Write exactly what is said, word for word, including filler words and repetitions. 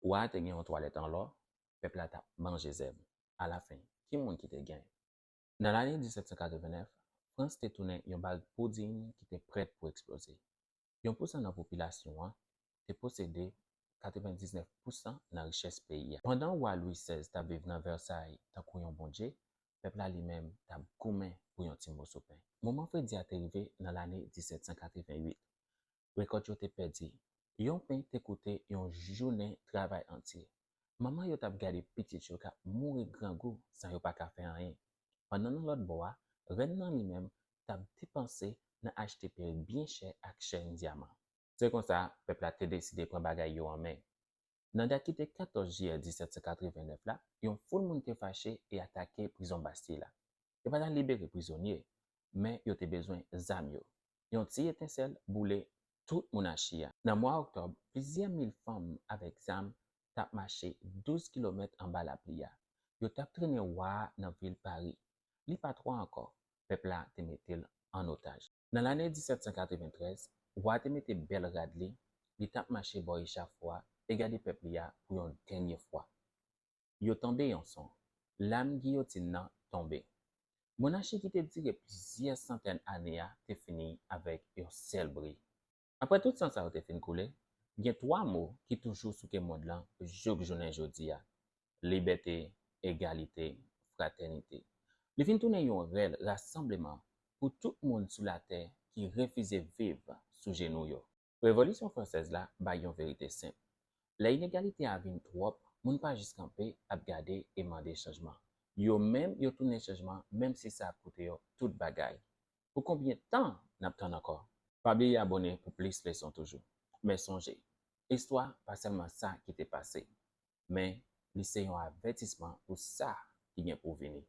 Wa a te gen yon twalèt an lò, pèp la t ap manje zèb. Alafen, ki moun ki te gen? Nan lane disèt san katreven nèf, Frans te tounen yon bal pouding ki te prèt pou eksploze. Yon pousan nan popilasyon an te posede katrevendiznèf pousan nan richès peyi a. Pandan wa Lwi sèz t ap viv nan Vèsay tankou yon bondye, pèp la li menm t ap goumen pou yon ti moso pen. Moman fredi a te rive nan lane disèt san katreven uit. Rekòt yo te pèdi. Yon pen te koute yon jounen travay antye. Manman yo t ap gade pitit yo k ap mouri grangou san yo pa ka fè anyen. Pandan nan lòt bò a, rèn nan li menm t ap depanse nan achte perik byen chè ak chèn dyaman. Se konsa, pèp la te deside pran bagay yo an men. Nan dat ki te katòz jiyè disèt san katreven nèf la, yon foul moun te fache e atake prizon Bastille la. Yo pa t al libere prizonye, men yo te bezwen zam yo. Yon ti etensèl boule tout monachi a. Nan mwa oktòb, plizyè mil fanm avèk zam t ap mache douz kilomèt anba lapli a. Yo t ap trennen wa a nan vil Pari. Li pa t wa ankò, pèp la te mete l an otaj. Nan lane disèt san katreventrèz, wa a te mete bèl rad li, li t ap mache bò echafo a e gade pèp li a pou yon dènye fwa. Yo tonbe yon son. Lam giyotin nan tonbe. Monachi ki te dire plizyè santèn ane a te fini avèk yon sèl bri. Apre tout san sa yo te fin koule, gen twa mo ki toujou souke mond lan jouk jounen jodi a: libète, egalite, fratènite. Li vin tounen yon rèl rasanbleman pou tout moun sou latè ki refize viv sou jenou yo. Revolisyon fransèz la bay yon verite senp. Lè inegalite a vin twòp, moun pa jis kanpe ap gade e mande chanjman. Yo menm, yo tounen chanjman, menm si sa ap koute yo tout bagay. Pou konbyen tan n ap tann ankò? Pa bliye abòne pou plis leson toujou. Men sonje, istwa pa sèlman sa ki te pase, men li se yon avètisman pou sa ki gen pou vini.